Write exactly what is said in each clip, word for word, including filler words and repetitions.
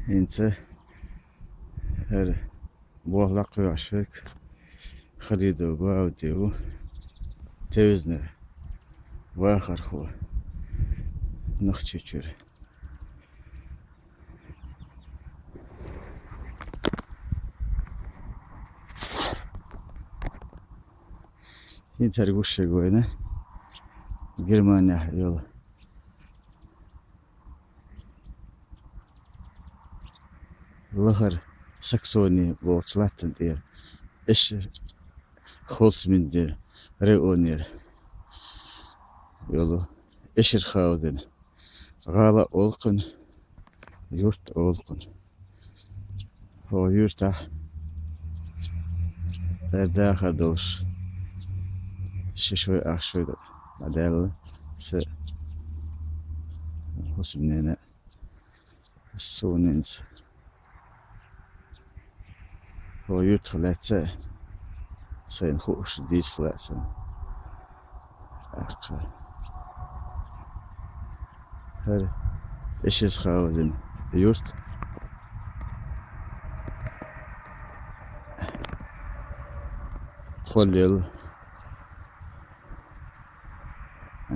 ХӀинца хӀара болх дӀакхоьхьуш верг Халидов Бауди ву, Тевзанера вахархо Нохчийчуьра. ХӀинца хӀара гуш верг вайна Германехь йолу лахара Саксони бохучу латтана тӀера, Эшер-Холцминдер районера йолу Эшерхаузен. ГӀала олу кхунна, юрт олу кхунна. ХӀокху юьртахь хӀара дахар долуш ши шой, ах шой дӀадаьлла сан хӀусамнена, суна хӀинца. ХӀокху юьртах лаьцна сайна хууш дийцина лаьа суна. ТӀаккха хӀара Эшерхаузен юрт кхоллаелла, а,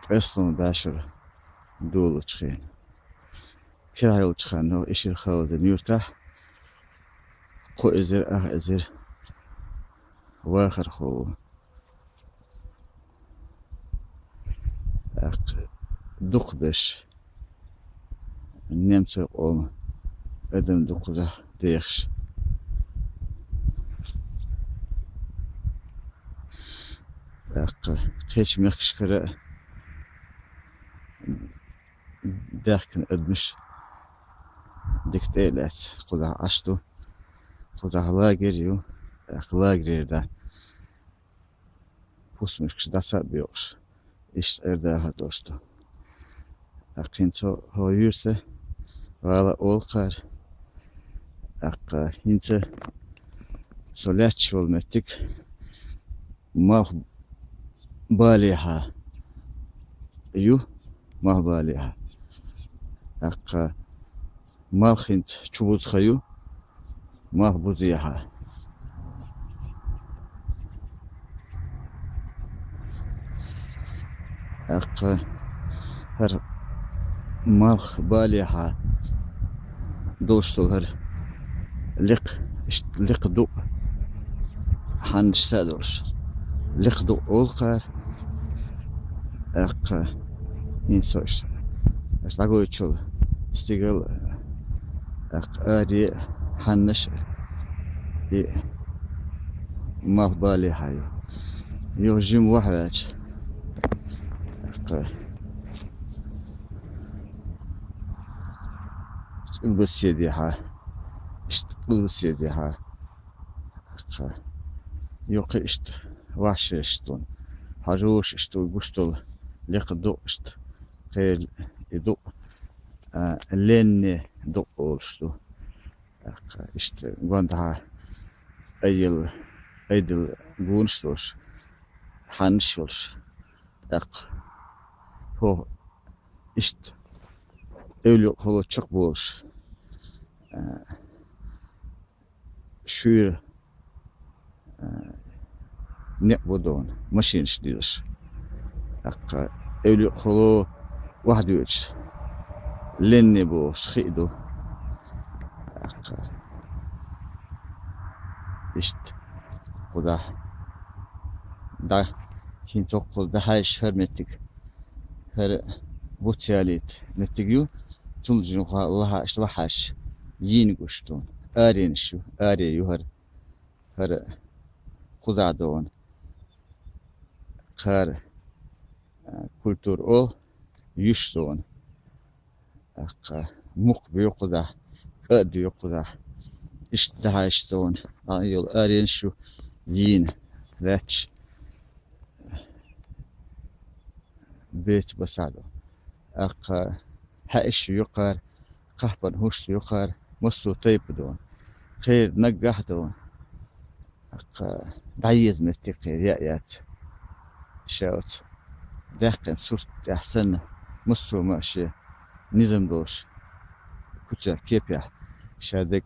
ткъеслон бӀешара долучу хенахь. Кхин йолчу хенахь Эшерхаузен юьртахь кхо эзар, ах эзар вахархо ву. ТӀаккха дукхахберш немцойн къоман адам ду кхузахь дехаш. ТӀаккха кхечу мехкашкара даьхкина адамаш дика тӀе а лаьцна кхузахь Ӏаш ду. Кхузахь лагерь ю, тӀаккха лагерера хӀусамашкаш дӀаса а боькъуш, иштта цӀердахар долуш ду. ТӀаккха хӀинца хӀокху юьрта гӀала олу кхара. ТӀаккха хӀинца со лаьтташ волу меттиг Малхбалехьа ю, Малхбалехьа. ТӀаккха малх хӀинца чу бузу хан ю, Малхбузехьа. ТӀаккха хӀара Малхбалехьа долуш долу хӀара лекха, иштта лекха дукъ, хьаннаш са а долуш, лекха дукъ олу кхара. ТӀаккха хӀинца со иштта, аша дӀагойтучул стигал, тӀаккха аре а, хьаннаш а, и Малхбалехьа ю. Юха жима вахьаваьлча, тӀаккха Къилбаседехьа, иштта Къилбаседехьа. ТӀаккха юха иштта вахьшерш долу, хьажош иштта вай гуш долу лекха дукъ иштта, кхеран и дукъ, а, ленне дукъ олуш ду. ТӀаккха иштта гондахьа айъелла, айдала гонаш долуш, хьаннаш йолуш. ТӀаккха хӀокху иштта эвлакъахула чекхболуш, а, шуьйра, а, некъ бу дуьйна, машинаш дезаш. ТӀаккха эвлакъахула охьадоьдуш, ленне бохуш хи а ду. ТӀаккха иштта кхузахь дӀа, хӀинца хӀокхуза дӀахьаьжча хӀара меттиг, хӀара буц ялийта меттиг ю, цунна жимха лахьа иштта вахьаш йийна гуш ду. Аренаш ю, аре ю хӀара, хӀара кхузахь дуьйна. Кхара, а, культура олу, юьш дуьйна. ТӀаккха мукх бу кхузахь, кӀа а ду кхузахь. Иштта дӀахьаьжча дуьйна, а, йолу аренаш ю йийна лаьтташ. Беца басахь ду. ТӀаккха хьаьш ю кхара, кхахпан хӀуш ю кхара, массо а тайпа ду. Кхеран наггахь ду. ТӀаккха дӀаеза меттиг кхера яа яц. Ша оцу даьккхина сурт тӀехь санна, массо а ма шен низам долуш, куцехь, кепехь шадерг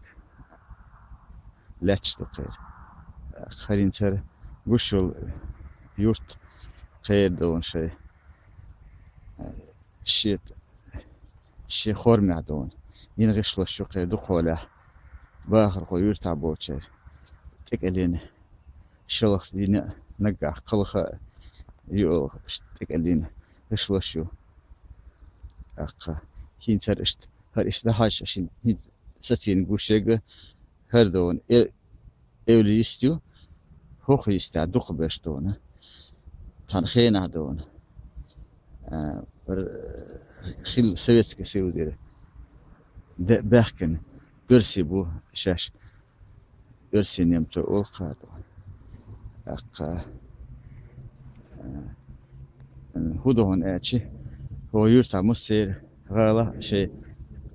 лаьтташ ду кхера. Харинцара гуш йолу юрт кхера ду вайн шайн. Шен, шен хормехь ду вайн. Йина гӀишлош ю кхера дукха хьолехь. Бахархо юьртахь болчара тӀекӀелина, шалха йина, наггахь кхалха а юьйла, тӀекӀелина гӀишлош ю. ТӀаккха хӀинцара иштта, хӀара иштта дахьаш шина хӀинца сацийна гуш ерг, хӀара ду вайн, э-, эвла йист ю, хӀокху йистехь дукхахберш ду вайн. Тхан хенахь ду вайн. А, р-, хилла Советский Союзера де-, баьхкина оьрсий бу шаьш. Оьрсийн немцой олу кхара ду вайн. ТӀаккха, а, хӀун ду хьуна аьлча, хӀокху юьртахь массеран гӀала шайн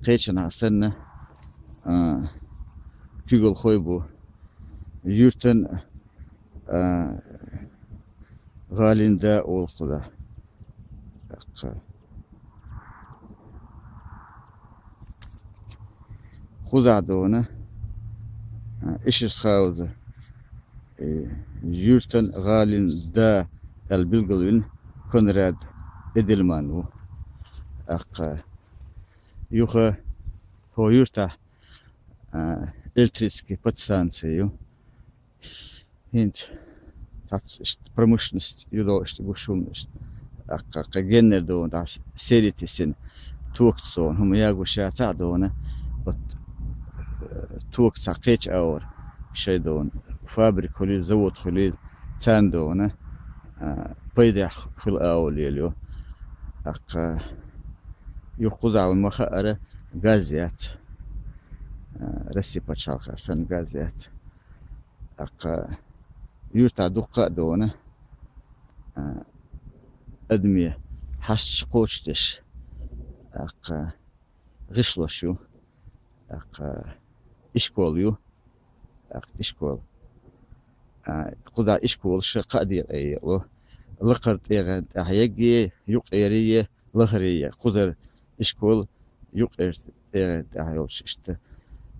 кхечанхьа санна, а, куьйгалхой бу. Юьртан, а, гӀалин да олу кхузахь. ТӀаккха кхузахь ду вайн, а, Эшерсхауза, э, юьртан гӀалин да аьлла билгалвина Конрад Эдельман ву. ТӀаккха юха хӀокху юьртахь, а, электрически подстанция ю. ХӀинца цхьацца иштта промышленность ю догӀу иштта гуш хӀуманаш. ТӀаккха кхин геннара ду вайн, дӀа серитисина токаца ду вайн, хӀума ягош яцахь а ду вайн, вот, э, токаца кхечу агӀор шайн ду вайн, фабрика хуьлийла, завод хуьлийла, царна ду вайн, а, пайдехь хуьлу агӀо лелайо. ТӀаккха юха кхузахь вайн ма-хаъара газ яц. А, Россия пачхьалкхехь санна газ яц. ТӀаккха юьртахь дуккха а ду вайн, а, адамийн хьашташ кхочушдеш. ТӀаккха гӀишлош ю. ТӀаккха ишкол ю. ТӀаккха ишкол. А, кхузахь ишколаш кхаа декъе екъало. Лакхара тӀегӀан тӀехь егге, юккъере е, лахаре е. Кхузара ишкол юккъера тӀегӀан тӀехь йолуш иштта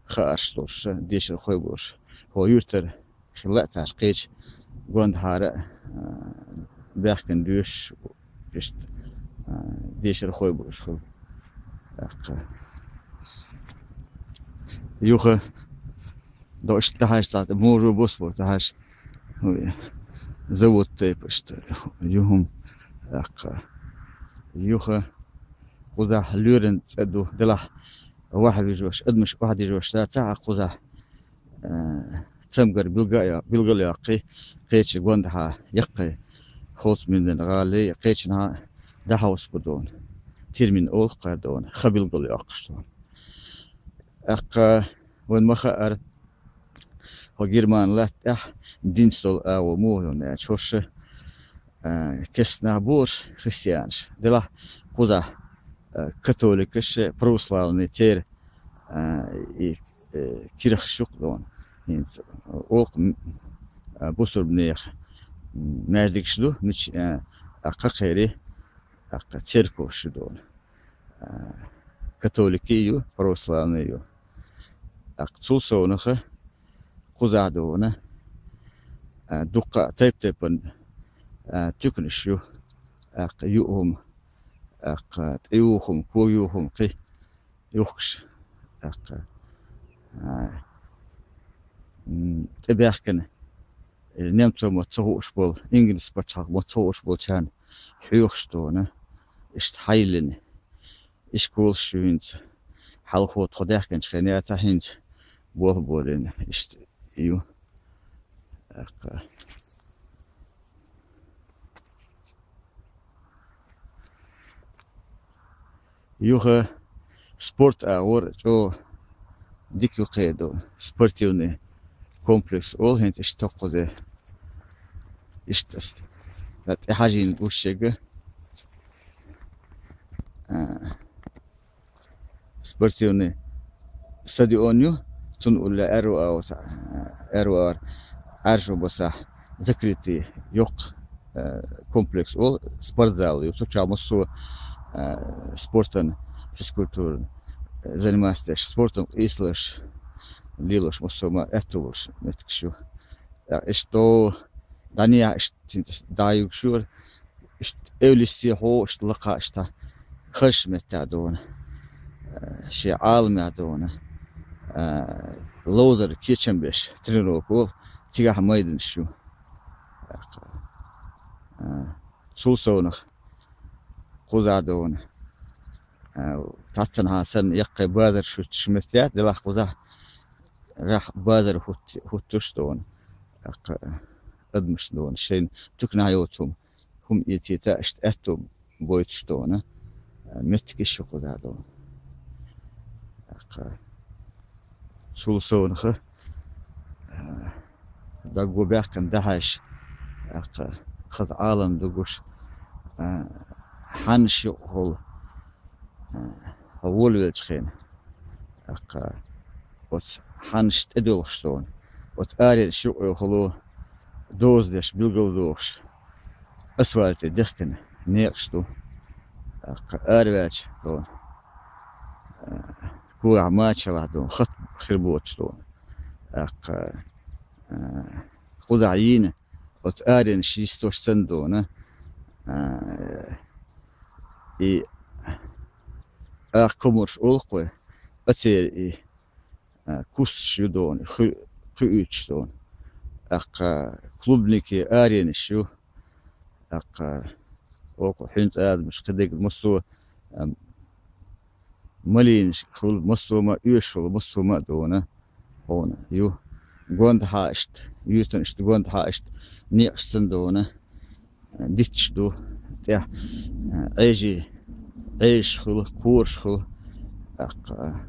хаарш долуш, дешархой болуш. ХӀокху юьртара хилла а цхьа кхечу гондахьара а, а, баьхкина доьшуш, иштта, а, дешархой болуш хуьлу. ТӀаккха юха догӀуш дахьаш цхьа, можо босбо дахьаш, хӀу, завод тайпа иштта ю хӀума. ТӀаккха юха кхузахь лоьран цӀа ду, делахь охьавижош, адамаш охьадижош дацахь а кхузахь, а, цамгар билга а йо-, билгал а йоккхий, кхечу гондахьа яккхий, Холцминден гӀалий, кхечанхьа дӀахьовсабо ду вайн. Термин олу кхара ду вайн, хан билгал йоккхуш ду вайн. ТӀаккха вайн ма-хаъара, хӀокху герман латта тӀехь динца долу агӀо муха ю аьлча, хӀорш, а, кестнах бу христианаш. Делахь кхузахь, а, католикаш, православный церан, а, и, э, кирхаш ю-кх ду вайн. ХӀинца олу-кх, м, а, бусурбанех, м, маьждигаш ду, мича, а, а, кхакхери, а, церковаш ю ду вайн. А, католики ю, православный ю. ТӀаккха цул совнаха кхузахь ду вайн, а, дуккха а тайп-тайпана, а, туьканаш ю. ТӀаккха юа хӀума, тӀаккха тӀеюха хӀума, кога юха хӀума кхин юхкуш. ТӀаккха, а, м, тӀебаьхкина, э, немцойн мотт ца хууш болу, ингалис пачхьалкхан мотт ца хууш болчарна хьоьхуш ду вайн, иштта хьайиллина. Ишколаш ю хӀинца. Хьалхо тхо даьхкинчу хенахь яцахь, хӀинца болх болийна иштта ю. ТӀаккха юха спорт агӀор чӀогӀа дика ю кхера ду вайн. Спортивный комплекс олу хӀинца иштта тохкхузе. Иштта ас тӀехьажийна гуш ерг. А, спортивный стадион ю, цунна уллехь аьрру агӀор, аьрру агӀор Ӏаьржо басахь закрытый йоккха, а, комплекс олу, спортзал ю. Цу чохь массо а, а, спортан, физкультуран заниматься деш, спортом къийсалуш, лелош массо а ма аьтту болуш меттигаш ю. ТӀаккха иштта дӀанехьа иштта цуьнца дӀаюгуш юра, иштта эвлисте хьо, иштта лакха иштта хазачу меттехь дуна, э, шен Ӏаламехь дуна, э, ловзар кечам беш тренировка волу, цигахь майданаш ю. ТӀаккха, э, цул совнах кхузахь дуна, э, цхьаццанхьа санна яккхий базар шуьттуш меттехь, делахь кхузахь гӀехь базар хӀутт-, хӀуттуш дуна. ТӀаккха, э, адамаш дуна, шайна туьканахь йоцу хӀума хӀума эцийта иштта аьтту бойтуш дуна, меттигаш ю кхузахь дуна. ТӀаккха цул совнаха, а, дог баьккхина дахьаш, тӀаккха хаза Ӏалам дугуш, а, хьаннаш юкъахула, а, хьо волавелчу хенахь. ТӀаккха оцу хьаннаш тӀедоьлхуш дуна, оцу аренаш юкъахула доза деш билгалдохуш, асфальте дехкина некъаш ду. ТӀаккха араваьлча дуна, а, когахь мачалахь дуна, хатта хир боцуш дуна. ТӀаккха, а, кхузахь йийна оцу аренаш йистош санна дуна, а, и акха комарш олу-кх вай, а церан и, а, кусташ ю дуна, хи-, кхуьуьйтуш дуна. ТӀаккха клубники аренаш ю. ТӀаккха оха хьуьнца адамаш кхидерг массо а, а, малийнаш хуьлу, массо а ма оьшуш хуьлу, массо а ма а дуна. Хьуна ю. Гондахьа иштта, юьртана иштта гондахьа иштта некъаш санна дуна, дитташ ду. ТӀехь, а, Ӏежий, Ӏежаш хуьлу, кхораш хуьлу. ТӀаккха,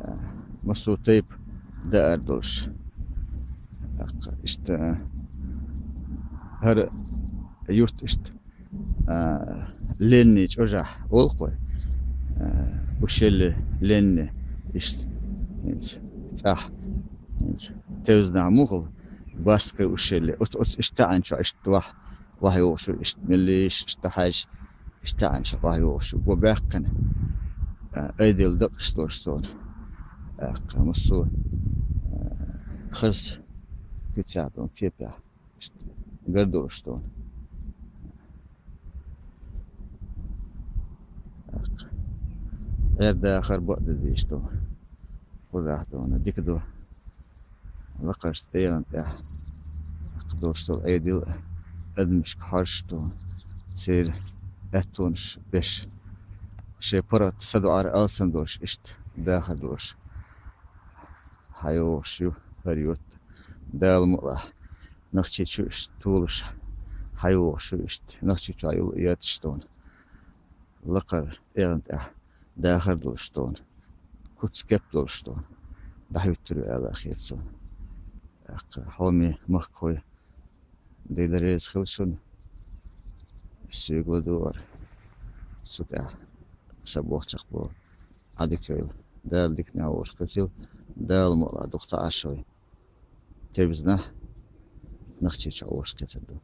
а, массо а тайпа даар долуш. ТӀаккха иштта, а, хӀара юрт иштта, а, Ленни чӀожахь олу-кх вай, а, ущелье Ленни, иштта, хӀинца цӀахь, хӀинца тевзанахь муха Баскское ущелье, оцу, оцу иштта таӀанчохь иштта вахь-, вахьа йогӀуш ю, иштта меллиш, иштта хьаьжча, иштта таӀанчохь вахьа йогӀуш ю, го баьккхина, а, айделла дакъаш долуш суна. ТӀаккха массо а, а, харц куьцехь дуна, кепехь. Иштта гар долуш дуна. ТӀаккха Ӏер-дахар бакъдерг дийш ду. Кхузахь дуна дика ду. Лакхарчу тӀегӀан тӀехь тӀаккха долуш долу Ӏедал а адамашка хьожуш дуна. Церан аьттонаш беш. Шайн паргӀат садоӀар алсам долуш иштта дахар долуш. ХьайогӀуш ю хӀара юрт. Дала мукъалахь, Нохчийчу иштта толуш хьайогӀуш ю иштта. Нохчийчохь йолу а етташ дуна. Лакхара тӀегӀан тӀехь дахар долуш дуна. Куц-кеп долуш дуна. ДӀахӀуьттур ю аьлла хета суна. ТӀаккха хьоме махкахой, Дела реза хила шуна. Соьга ладогӀара. Цу тӀехь сан бохчах боху. Ӏадика йойла. Дала диканехь вовшах кхетийла. Дала мукъалахь дукха ца Ӏаш вай. Тевзанахь Нохчийчохь вовшах кхетар ду.